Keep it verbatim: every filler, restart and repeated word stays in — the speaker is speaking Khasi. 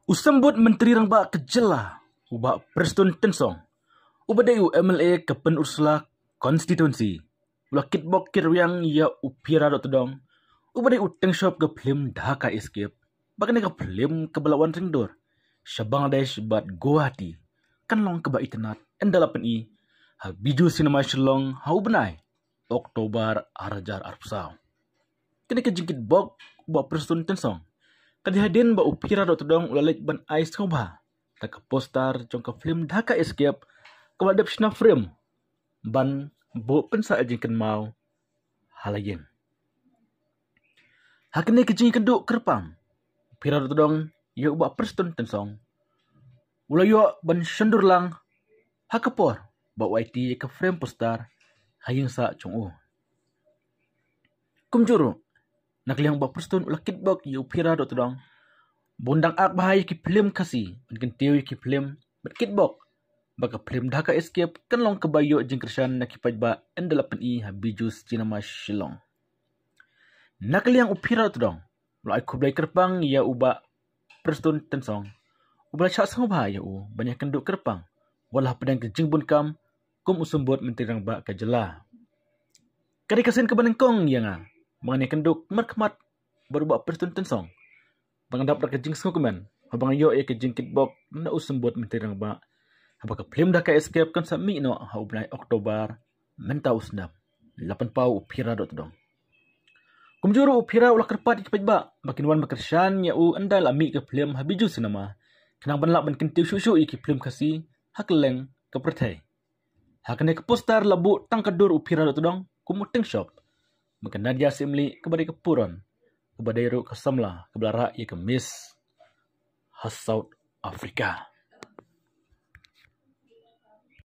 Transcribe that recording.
U Symbud Myntri Rangbah ka jylla, u Bah Prestone Tynsong, uba dei u M L A ka Pynursla constituency, u la kitbok kitrwiang ïa u Phira Dohtdong, uba dei u tyngshop ka phlim Dhaka Escape, ba kane ka phlim kaba la wan ringdur sha Bangladesh bad Guwahati kan long kaba itynnad ynda la pyni ha Bijou Cinema Shillong ha u bnai October ar hajar arphew saw. Kane ka jingkitbok u Bah Prestone Tynsong ka dei hadien ba u Phira Dohtdong u la leit ban ai sngewbha da ka poster jong ka phlim Dhaka Escape kaba la dep shna frame ban buh pynsah jingkynmaw ha la ïing. Ha kane ka jingïakynduh kyrpang u Phira Dohtdong ïa u Bah Prestone Tynsong u la ïoh ban shon dur lang ha ka por ba u aiti ïa ka frame poster ha ïing sah jong u. Kumjuh ruh na ka liang u Bah Prestone u la kitbok ïa u Phira Dohtdong ba un dang ak bha ïa ki phlim Khasi, ban kyntiew ïa ki phlim bad kitbok ba ka phlim Dhaka Escape kan long kaba ïoh jingkyrshan na ki paidbah ynda la pyni ha Bijou Cinema Shillong. Na ka liang u Phira Dohtdong u la ai khublei kyrpang ïa u Bah Prestone Tynsong uba la shah sngewbha ïa u ban ïakynduh kyrpang wat la hapdeng ka jingbun kam kum u Symbud Myntri Rangbah ka jylla. Ka dei ka sien kaba nyngkong ïa nga ba ngan ïakynduh markhmat bad u Bah Prestone Tynsong ba nga dap da ka jingsngewkmen haba nga ïoh ïa ka jingkitbok na u Symbud Myntri Rangbah haba ka phlim Dhaka Escape kan sa mih noh ha u bnai October mynta u snem, la pynpaw u Phira Dohtdong. Kumjuh ruh u Phira u la kyrpad ïa ki paidbah ba kin wan ban kyrshan ïa u ynda la mih ka phlim ha Bijou Cinema khnang ban lah ban kyntiew shuh shuh ïa ki phlim Khasi ha kylleng ka pyrthei. Ha kane ka poster la buh tang ka dur u Phira Dohtdong kum u tyngshop, bad ka Nadia Syiemlieh kaba dei ka puron kaba dei ruh ka samla kaba la rah ïa ka Miss ha South Africa.